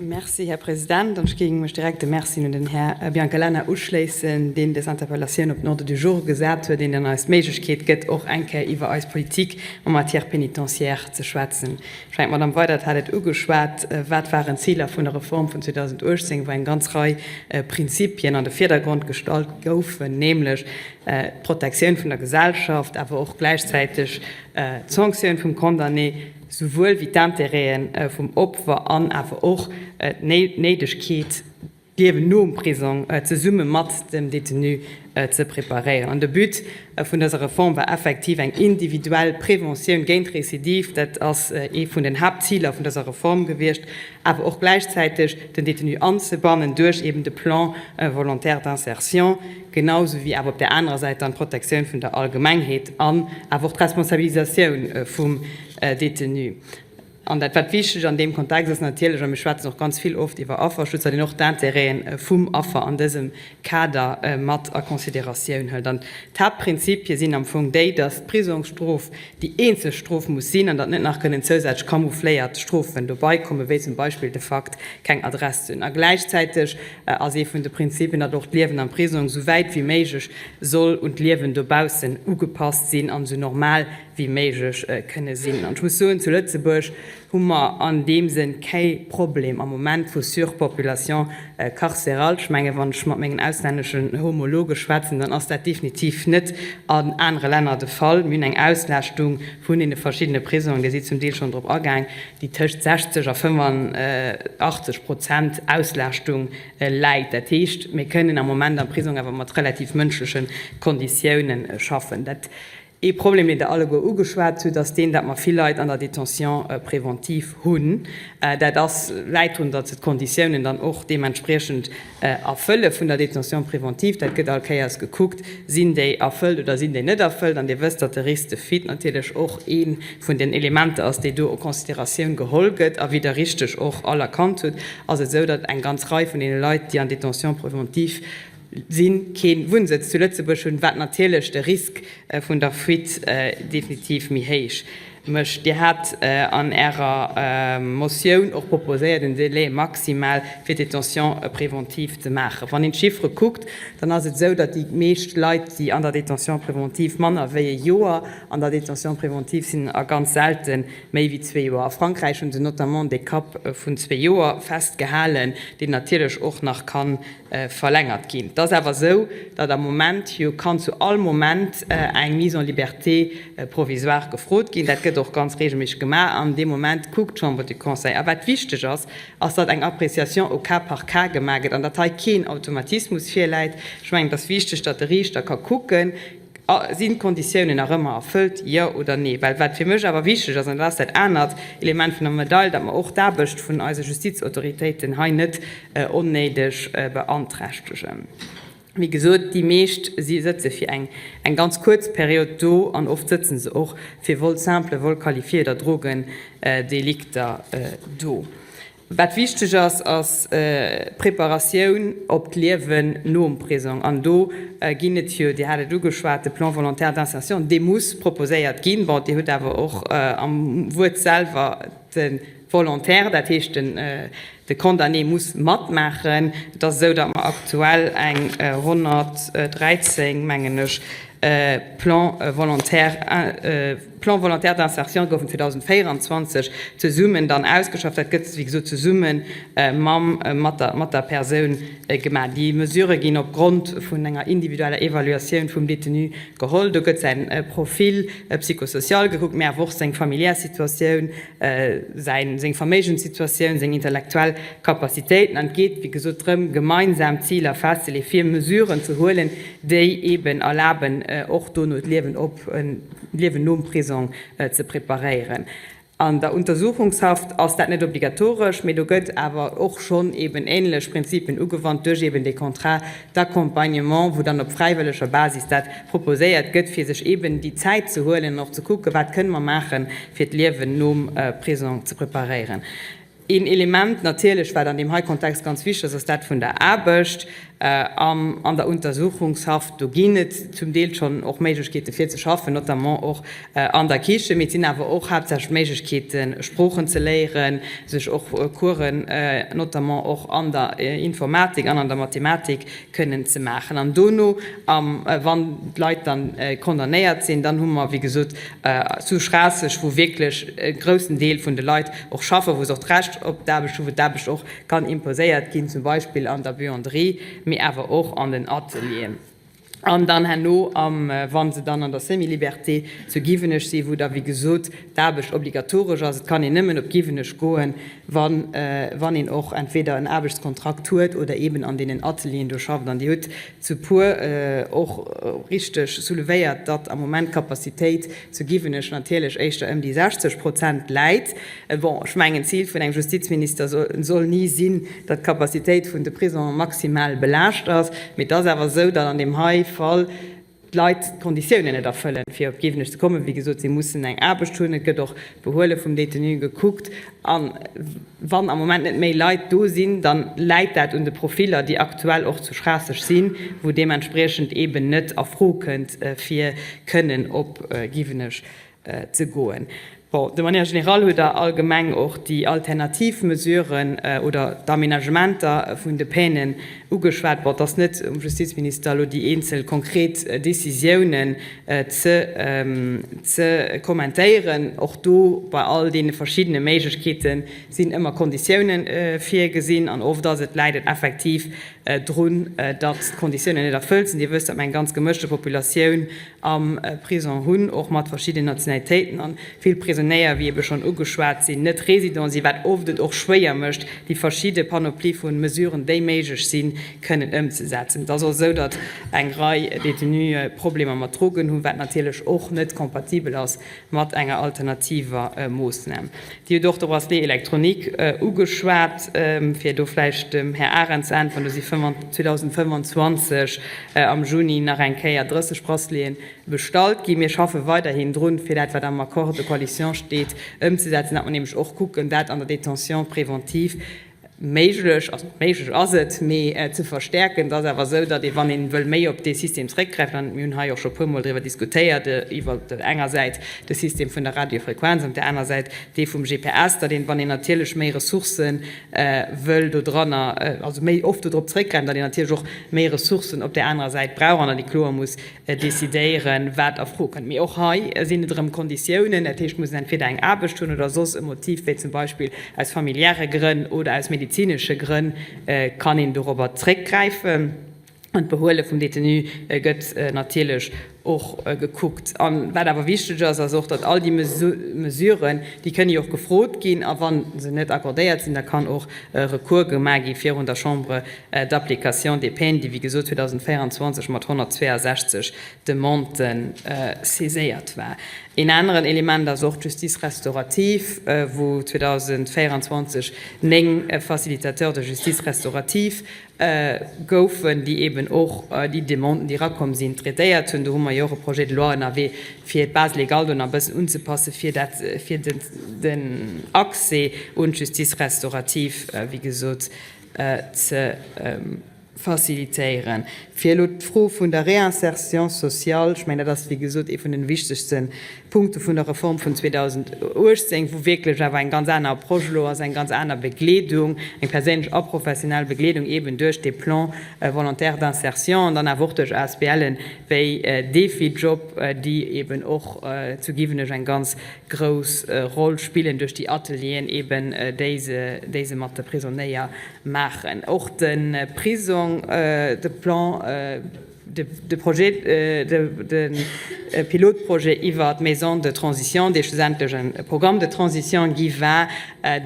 Merci, Här President. An ech géing mech direkt dem Merci un den Här Biancalana uschléissen, deen dës Interpellatioun op den Ordre du jour gesat huet, deen dann eis d'Méiglechkeet gëtt, och eng Kéier iwwer eis Politik en matière pénitentiaire ze schwätzen. Ech mengen, d'Madame Weydert hat et ugeschwat, Wat waren d'Ziler vun der Reform vun 2018, wou eng ganz Rei Prinzipien an de Virdergrond gestallt goufen, nämlech d'Protektioun vun der Gesellschaft, awer och gläichzäiteg d'Sanktioun vum Condamné, souwuel wéi d'Intérêten vum Opfer an awer och d'Néidegkeet, d'Liewen nom Prisong zesumme mat dem Détenu ze preparéieren. An de But vun dëser Reform war effektiv eng individuell Preventioun géint Récidive, dat ass ee vun den Haaptziler vun dëser Reform gewiescht, awer och gläichzäiteg den Détenu anzebannen duerch eben de Plan volontaire d'insertion, genau sou wéi awer op där anerer Säit dann d'Protektioun vun der Allgemengheet an awer och d'Responsabilisatioun vum Détenu. An dat, wat wichteg an deem Kontext ass natierlech, a mir schwätzen och ganz vill oft iwwer Afferschutz, datt een och d'Intérêten vum Affer an dësem Kader mat a Consideratioun hëlt. An d'Haaptprinzipie sinn am Fong déi, datt d'Prisongsstrof déi eenzeg Strof muss sinn an datt net nach kënnen zousätzlech camoufléiert Strofen dobei kommen, wéi zum Beispill de Fakt, keng Adress ze hunn. A gläichzäiteg ass ee vun de Prinzipien, datt och d'Liewen am Prisong esou wäit wéi méiglech soll un d'Liewen dobaussen ugepasst sinn an esou normal wéi méiglech kënne sinn. An ech muss soen, zu Lëtzebuerg hu mer an deem Sënn kee Problem am Moment vu Surpopulation carcérale. Ech menge wann ech mat mengen auslänneschen Homologe schwätzen, dann ass dat definitiv net an anere Länner de Fall. Mir hunn eng Auslaaschtung vun deene verschiddene Prisongen, Dir sidd zum Deel schonn drop agaang, déi tëscht 60 a 85 Prozent Auslaaschtung läit. Dat heescht, mir kënnen am Moment am Prisong awer mat relativ mënschleche Konditiounen schaffen. Dat Ee Problem, deen Der alleguer ugeschwat hutt, ass deen, datt mer vill Leit an der Détention préventive hunn. Dat ass, läit drun, datt se d'Konditiounen dann och deementspriechend erfëlle vun der Détention préventive. Dat gëtt all Kéiers gekuckt, Sinn déi erfëllt oder sinn déi net erfëllt? An Dir wësst, datt de Risque de fuite natierlech och ee vun den Elementer ass, déi do en Considératioun geholl gëtt. A wéi Der richteg och all erkannt hutt, ass et esou, datt eng ganz Rei vun deene Leit, déi an Détention préventive sinn, kee Wunnsëtz zu Lëtzebuerg hunn, wat natierlech de Risk vun der Fuite definitiv méi héich mécht. Dir hat an Ärer Motioun och proposéiert, en Délai maximal fir d'Détention préventive ze maachen. Wann een d'Chiffere kuckt, dann ass et esou, datt déi meescht Leit, déi an der Détention préventive manner wéi e Joer an der Détention préventive sinn a ganz selte méi wéi zwee Joer. A Frankräich hu se notamment dee Cap vun zwee Joer festgehalen, deen natierlech och nach ka verlängert ginn. Et ass awer esou, datt am Moment jo kann zu all Moment eng Mise en liberté provisoire gefrot ginn. Dat gëtt och ganz regelméisseg gemaach an dee Moment kuckt d'Chambre du Conseil. A wat wichteg ass, ass datt eng Appréciation au cas par cas gemaach gëtt an datt hei keen Automatismus virläit. Ech mengen, et ass wichteg, datt de Riichter ka kucken, Sinn d'Konditiounen nach ëmmer erfëllt, jo oder nee? Well wat fir mech awer wichteg ass, an dat ass dat anert Element vun der Medail, datt mer och d'Aarbecht vun eise Justizautoritéiten hei net onnéideg beanträchtegen. Wéi gesot, déi meescht si sëtze fir eng eng ganz kuerz Period do an oft sëtze se och fir Vol simple, Vol qualifié oder Drogendelikter do. Wat wichteg ass, ass d'Preparatioun op d'Liewen nom Prisong. An do ginn et jo, Dir hat et ugeschwat, de Plan volontaire d'insertion, dee muss proposéiert ginn. Bon, Dir hutt awer och am Wuert selwer de volontaire, dat heescht, de Condamné muss matmaachen. Et ass esou, datt mer aktuell eng 113, mengen ech, Plans volontaires, Plans volontaires d'insertion goufen 2024 zesummen dann ausgeschafft. Dat gëtt, wéi gesot, zesumme mam, mat der, mat der Persoun gemaach. Déi Mesurë ginn opgrond vun enger individueller Evaluatioun vum Détenu geholl. Do gëtt säin Profil psychosocial gekuckt, mä awer och seng familiär Situatioun, säin, seng Verméigenssituatioun, seng intellektuell Capacitéiten. An et geet, wéi gesot, drëm, gemeinsam Ziler festzeleeën, fir Mesuren ze huelen, déi eeben erlaben, och dono d'Liewen op d'Liewen nom Prisong ze preparéieren. An der Untersuchungshaft ass dat net obligatoresch, mee do gëtt awer och schonn eeben ähnlech Prinzipien ugewannt duerch eeben dee Contrat d'accompagnement, wou dann op fräiwëlleger Basis dat proposéiert gëtt, fir sech eeben déi Zäit ze huelen an och ze kucken, wat kënne mer maachen, fir d'Liewen nom Prisong ze preparéieren. Een Element natierlech, wat an deem hei Kontext ganz wichteg ass, ass dat vun der Aarbecht. An der Untersuchungshaft, do ginn et zum Deel schonn och Méiglechkeete fir ze schaffen, notamment och an der Kichen, mee et sinn awer och haaptsächlech Méiglechkeeten, Sproochen ze léieren, sech och Coursen, notamment och an der Informatik an an der Mathematik kënnen ze maachen. An dono, wann d'Leit dann condamnéiert sinn, dann hu mer, wéi gesot, zu Schraasseg, wou wierklech e groussen Deel vun de Leit och schaffen, wou se och d'Recht op d'Aarbecht hunn, wou d'Aarbecht och kann imposéiert ginn, zum Beispill an der Buanderie, mee awer och an den Atelieren. An dann herno, wa se dann an der Semi-liberté zu Giwenech sinn, wou da wéi gesot d'Aarbecht obligatoresch ass, et kann een nëmmen op Giwenech goen, wann een och entweder en Aarbechtskontrakt huet oder eeben an deenen Atelieren do schafft. An Dir hutt zu puer och richteg soulevéiert, datt am Moment d'Capacitéit zu Giwenech natierlech éischter ëm déi 60 Prozent läit. Bon, ech mengen, d'Zil vun engem Justizminister soll ni sinn, datt d'Capacitéit vun de Prisongen maximal belaascht ass. Mee et ass awer esou, datt an deem hei Fall d'Leit d'Konditiounen net erfëllen, fir op Giwenech ze kommen. Wéi gesot, si mussen eng Aarbecht hunn. Et gëtt och d'Behuele vum Détenu gekuckt. A wann am Moment net méi Leit do sinn, da läit dat un de Profiller, déi aktuell och zu Schraasseg sinn, wou deementspriechend eeben net a Fro kënnt, fir kënnen op Giwenech ze goen. Bon, de manière générale hutt Der allgemeng och déi alternativ Mesuren oder d'Aménagementer vun de Peinen ugeschwat. Bon, et ass net um Justizminister elo déi eenzel konkret Décisiounen ze ze kommentéieren. Och do, bei all deene verschiddene Méiglechkeete sinn ëmmer Konditiounen virgesinn an oft ass et, läit et effektiv drun, datt d'Konditiounen net erfëllt sinn. Dir wësst, datt mer eng ganz gemëschte Populatioun am Prison hunn, och mat verschiddenen Nationalitéiten, an vill Prisonéier, wéi ebe schonn ugeschwat, sinn net Résident sinn, wat oft et och schwéier mécht, déi verschidde Panoplie vu Mesuren, déi méiglech sinn, kënnen ëmzesetzen. Et ass och esou, datt eng Rei Détenue Problemer mat Drogen hunn, wat natierlech och net kompatibel ass mat enger alternativer Moossnam. Dir hutt och de Bracelet électronique ugeschwat. Fir do vläicht dem Här Arendt ze äntweren, Do si 2025 am Juni nach eng Kéier 30 Braceleten bestallt ginn. Mir schaffe weiderhin drun, fir dat, wat am Accord de coalition steet, ëmzesetzen, datt mer nämlech och kucken, dat an der Détention préventive méiglech, also méiglech ass et, mee ze verstäerken. Et ass awer esou, datt ee wann ee wëll méi op dee System zréckgräifen, an mir hunn hei och scho puermol driwwer diskutéiert, iwwer op der enger Säit de System vun der Radiofrequenz an op der anerer Säit dee vum GPS, datt een, wann een natierlech méi Ressourcë wëll dodranner, also méi oft dodrop zréckgräifen, datt een natierlech och méi Ressourcen op där anerer Säit brauch an datt ee kloer muss decidéieren, wat a Fro kënnt. Mee och hei sinn et erëm Konditiounen, dat heescht, mussen entweder eng Aarbecht hunn oder soss e Motiv, wéi zum Beispill aus familiäre Grënn oder aus medezinesche Grënn kann een dorobber zréckgräifen. An d'Behuele vum Détenu gëtt natierlech och gekuckt. A wat awer wichteg ass, ass och, datt all déi Mesuren, déi kënne jo och gefrot ginn, a wa se net accordéiert sinn, da kann och Recours gemaach gi virun der Chambre d'application des peines, déi wéi gesot 2024 mat 162 Demanden saiséiert war. Een aneren Element ass och d'Justice restaurative, wou 2024 néng Facilitateurs de justice restaurative goufen, déi eeben och déi Demanden, déi erakomm sinn, traitéiert hunn. Do hu mer jo och e Projet de loi ënnerwee, fir d'Base légale do nach e bëssen unzepassen, fir dat, fir den Accès un d'Justice restaurative, wéi gesot, ze facilitéieren. Fir elo d'Fro vun der Réinsertion sociale, ech mengen, dat ass, wéi gesot, ee vun de wichtegste Punkte vun der Reform vun 2018, wou wierklech awer eng ganz aner Approche elo ass, eng ganz aner Begleedung, eng perséinlech a professionell Begleedung eeben duerch dee Plan volontaire d'insertion an dann awer och duerch ASBLen wéi Défi-Job, déi eeben och zu Giwenech eng ganz grouss Roll spillen duerch déi Atelieren eben, déi se, déi se mat de Prisonéier maachen. Och de Prisong, de Plan, de Projet, de Pilotprojet iwwer d'Maison de transition, dee schlussendlech e Programme de transition gi war,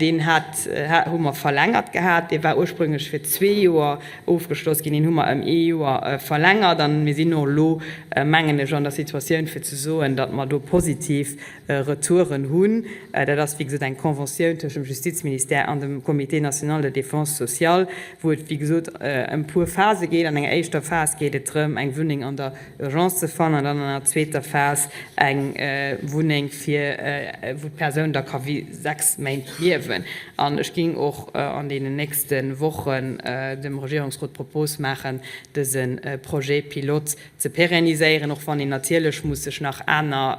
deen hat, hu mer verlängert gehat. Dee war ursprünglech fir zwee Joer ofgeschloss ginn. Deen hu mer ëm ee Joer verlängert an mir sinn och elo, mengen ech, an der Situatioun fir ze soen, datt mer do positiv Retouren hunn. Dat ass, wéi gesot, eng Conventioun tëschent dem Justizministère an dem Comité national de défense sociale, wou et, wéi gesot, ëm puer Phase geet. An enger éischter Phas geet et drëm. drëm, eng Wunneng an der Urgence ze fannen an dann an der zweeter Phas eng Wunneng, fir wou d'Persoun da ka wéi 6 Méint liewen. An ech géing och an deenen nächste Wochen dem Regierungsrot d'Propos maachen, dëse Projet pilote ze pérenniséieren, och wann een natierlech muss sech nach aner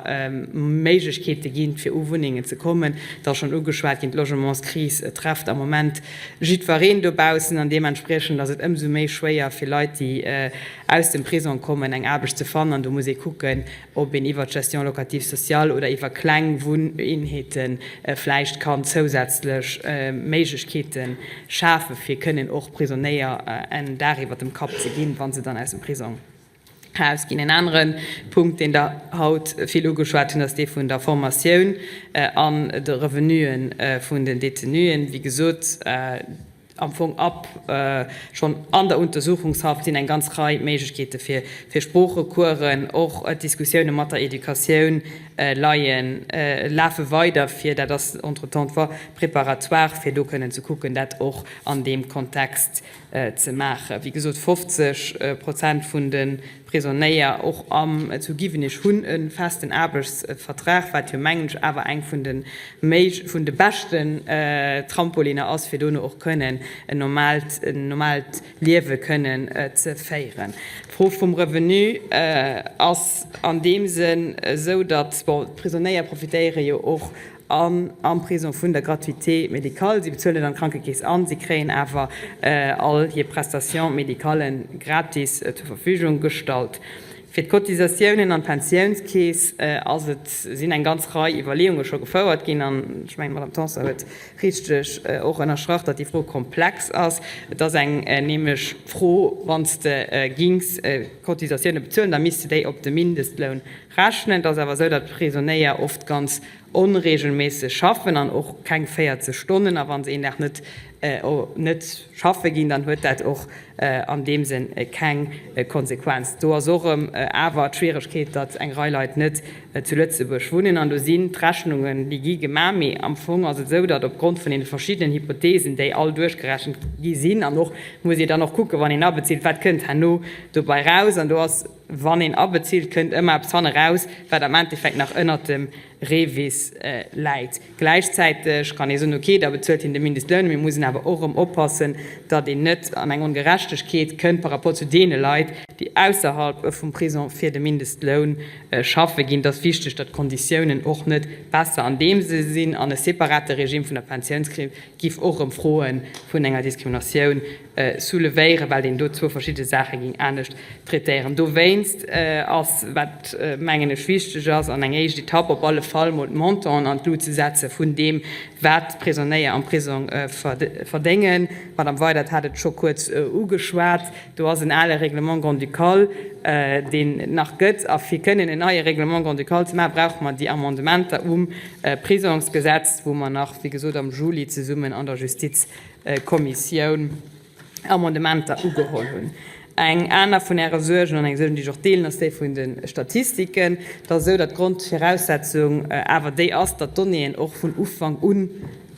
Méiglechkeete ginn, fir u Wunnengen ze kommen. Et ass schonn ugeschwat ginn, d'Logementskris trefft am Moment jiddwereen dobaussen an deementspriechend ass et ëmsou méi schwéier fir Leit, déi aus dem Prisong kommen, eng Aarbecht ze fannen. An do muss ee kucken, ob een iwwert d'Gestion locative sociale oder iwwer kleng Wunneenheete vläicht kann zousätzlech Méiglechkeete schafen, fir kënnen och Prisonéier en Daach iwwert dem Kapp ze ginn, wa se dann aus dem Prisong erausginn. En anere Punkt, deen Der haut vill ugeschwat hunn, ass dee vun der Formatioun an de Revenuen vun den Detenuen. Wéi gesot, Am Fong ab schonn an der Untersuchungshaft sinn eng ganz Rei Méiglechkeete fir Sproochecoursen. Och d'Diskussioune mat der Educatioun leien, lafe weider, fir, dat ass entretemps d'Voie préparatoire, fir do kënnen ze kucken, dat och an deem Kontext ze maachen. Wéi gesot, 50 Prozent vun de Prisonéier, och am zu Giwenich, hunn e festen Aarbechtsvertrag, wat jo, mengen ech, awer eng vun de méi, vun de beschten Trampoliner ass, fir dono och kënnen en normaalt, en normaalt Liewe kënnen ze féieren. D'Fro vum Revenu ass an deem Sënn esou, datt, bon, d'Prisonéier profitéiere jo och an am Prisong vun der Gratuité médicale. Si bezuelen an d'Krankekeess an, si kréien awer all hir Prestations médicales gratis zur Verfügung gestallt. Fir d'Cotisatiounen an d'Pensiounskeess ass et, sinn eng ganz Rei Iwwerleeunge scho gefouert ginn an ech mengen, d'Madame Tanson huet richteg och ënnerstrach, datt déi Fro komplex ass. Et ass eng nämlech Fro, wann s de gings Cotisatioune bezuelen, da misst de déi op de Mindestloun rechnen. Et ass awer esou, datt d'Prisonéier oft ganz onregelméisseg schaffen an och keng 40 Stonnen, a wa se een Dag net net schaffe ginn, dann huet dat och an deem Sënn keng Konsequenz. Do ass och erëm awer d'Schwieregkeet, datt eng Rei Leit net zu Lëtzebuerg wunnen an do sinn d'Rechnungen, déi gi gemaach, mee am Fong ass et esou, datt opgrond vun deene verschiddenen Hypothesen, déi all duerchgerechent gi sinn, an och muss ee dann och kucken, wann een abezilt, wat kënnt herno dobei raus, an do ass, wann een abezilt, kënnt ëmmer eppes hanne raus, wat am Endeffekt nach ënnert dem Revis läit. Gläichzäiteg kann ee soen, ok, da bezuelt hien de Mindestloun, mee mir mussen awer och erëm oppassen, datt een net an eng Ongerechtegkeet kënnt par rapport zu deene Leit, déi ausserhalb vum Prisong fir de Mindestloun schaffe ginn. Et ass wichteg, datt d'Konditiounen och net besser an deem Sënn sinn an e separate Regime vun der Pensiounskrib giff och erëm Froe vun enger Diskriminatioun soulevéieren, well een do zwou verschidde Saache géing anescht traitéieren. Dowéinst ass, wat mengen ech wichteg ass, an eng éischt Etapp op alle Fall mol d'Montanten an d'Lut ze setze vun deem, wat d'Prisonéier am Prisong verdéngen. D'Madame Weydert hat et scho kuerz ugeschwat. Do ass en ale Règlement grand-ducal, deen et nach gëtt. A fir kënnen en neie Règlement grand-ducal ze maachen, brauche mer déi Amendementer um Prisongsgesetz, wou mer nach, wéi gesot, am Juli zesummen an der Justizkommissioun Amendementer ugeholl hunn. Eng aner vun Äre Suergen, an eng Suergen, déi ech och deelen, ass déi vun de Statistiken. Et ass esou, datt d'Grondviraussetzung awer déi ass, datt d'Donnéeën och vun Ufank un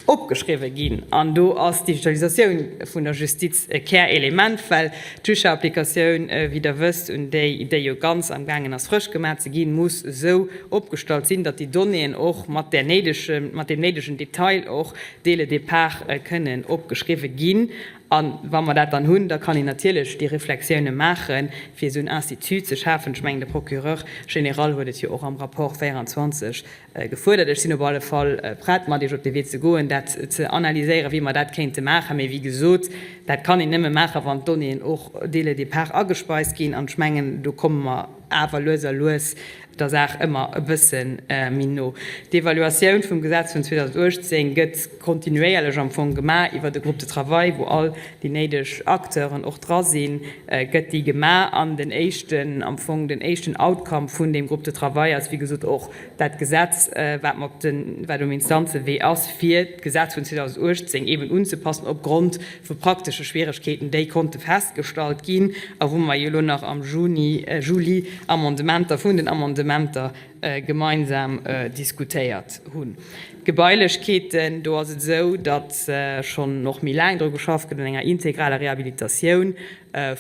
opgeschriwwen ginn. An do ass d'Digitalisatioun vun der Justiz e Kärelement, well d'Juge-Applikatioun, wéi Der wësst, un déi déi jo ganz amgaangen ass frësch gemaach ze ginn, muss esou opgestallt sinn, datt déi Donnéeën och mat där néidegen, mat deem néidegen Detail och dès le départ kënnen opgeschriwwen ginn. A wa mer dat dann hunn, da kann een natierlech déi Reflexioune maachen, fir esou en Institut ze schafen. Ech mengen, de Procureur général huet et jo och am Rapport 24 gefuerdert. Ech sinn op alle Fall prett, mat Iech op dee Wee ze goen, dat ze analyséieren, wéi mer dat kéinte maachen. Mee wéi gesot, dat kann een nëmme maachen, wann d'Donnéeën och dès le départ agespeist ginn. An ech mengen, do komme mer awer lues a lues der Saach ëmmer e bësse méi no. D'Evaluatioun vum Gesetz vun 2018 gëtt kontinuéierlech am Fong gemaach iwwert e Groupe de travail, wou all déi néideg Acteuren och dra sinn, gëtt déi gemaach. An den éischten, am Fong den éischten Outcome vun deem Groupe de travail ass, wéi gesot, och dat Gesetz, wat mer op den, wat um Instanzewee ass, fir d'Gesetz vun 2018 eeben unzepassen opgrond vu praktesche Schwieregkeeten, déi konnte festgestallt ginn a wou mer jo elo nach am Juni, Juli. Amendementer, vun den Amendementer gemeinsam diskutéiert hunn. D'Gebailechkeeten, do ass et esou, datt schonn och méi laang dru geschafft gëtt un enger integraler Rehabilitatioun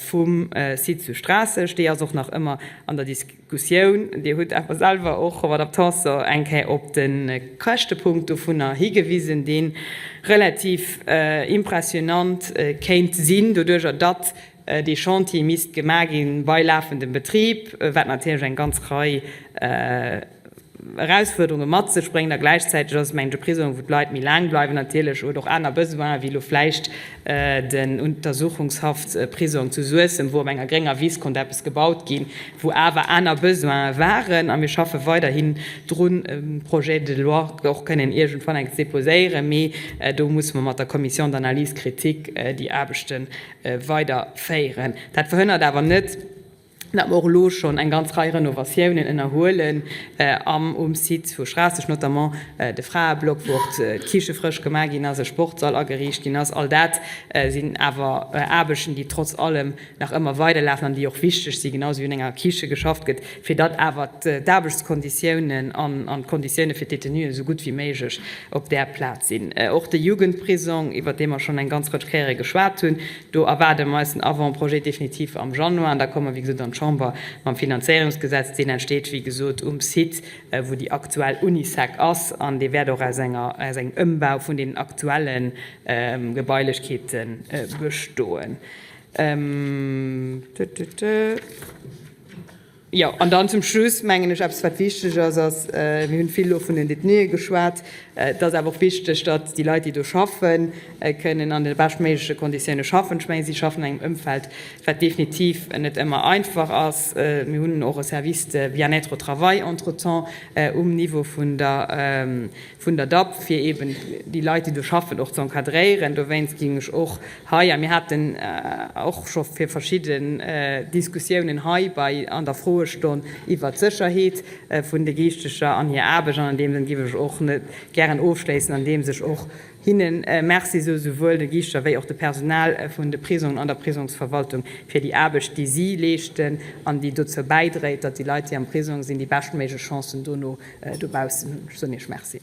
vum Site zu Schraasseg. Déi ass och nach ëmmer an der Diskussioun. Dir hutt awer selwer och, Madame Tanson, eng Kéier op de Käschtepunkt dovunner higewisen, dee relativ impressionnant kéint sinn, doduerjer datt dee Chantier misst gemaach gi bei lafendem Betrib, wat natierlech eng ganz Rei Erausfuerderunge mat sech bréngt. A gläichzäiteg ass et, mengen ech, e Prisong, wou d'Leit méi laang bleiwen natierlech, huet och aner Besoinen, wéi elo vläicht den Untersuchungshaftprisong zu Suessem, wou op enger grénger Wiss konnt eppes gebaut ginn, wou awer aner Besoine waren. A mir schaffe weiderhin drun, e Projet de loi och kënnen iergendwann enk ze déposéieren, mee do musse mer mat der Commission d'analyse critique déi Aarbechte weiderféieren. Dat verhënnert awer net, datt mer och elo schonn eng ganz Rei Renovatiounen ënnerhuelen am um Site vu Schraasseg, notamment de Fraeblock, wou och d'Kiche frësch gemaach ginn ass, e Sportsall ageriicht ginn ass. All dat sinn awer Aarbechten, déi trotz allem nach ëmmer weiderlafen an déi och wichteg sinn, genau esou wéi un enger Kiche geschafft gëtt, fir datt awer d'Aarbechtskonditiounen an d'Konditioune fir d'Detenuen esou gutt wéi méiglech op där Plaz sinn. Och de Jugendprisong, iwwert dee mer schonn eng ganz Rëtsch Kéiere geschwat hunn, Do erwaarde mer eis den Avant-projet definitiv am Januar an da komme mer, wéi gesot, an d'Chamber mam Finanzéierungsgesetz. Deen entsteet, wéi gesot, um Site, wou déi aktuell Unisec ass an dee wäert och aus enger, aus engem Ëmbau vun deenen aktuelle Gebailechkeete bestoen. Jo, an dann zum Schluss, mengen ech, eppes, wat wichteg ass, ass, mir hunn vill elo vun den Détenuë geschwat, et ass awer och wichteg, datt déi Leit, déi do schaffen, kënnen an de beschtméigleche Konditioune schaffen. Ech mengen, si schaffen an engem Ëmfeld, wat definitiv net ëmmer einfach ass. Mir hunn och e Service de bien-être au travail entretemps um Niveau vun der, vun der DAP, fir eeben déi Leit, déi do schaffen, och ze encadréieren. Dowéinst géing ech och hei, a mir haten och scho fir verschidden Diskussiounen hei bei an der Froestonn iwwert d'Sécherheet vun de Giichtecher an hir Aarbecht, an an deem Sënn géif ech och net gären ofschléissen, andeems ech och hinnen Merci soe, souwuel de Giichter wéi och de Personal vun de Prisongen an der Prisongsverwaltung, fir déi Aarbecht, déi si leeschten an déi dozou bäidréit, datt déi Leit, déi am Prisong sinn, déi beschtméiglech Chancen dono dobaussen hunn. Ech soen Iech Merci.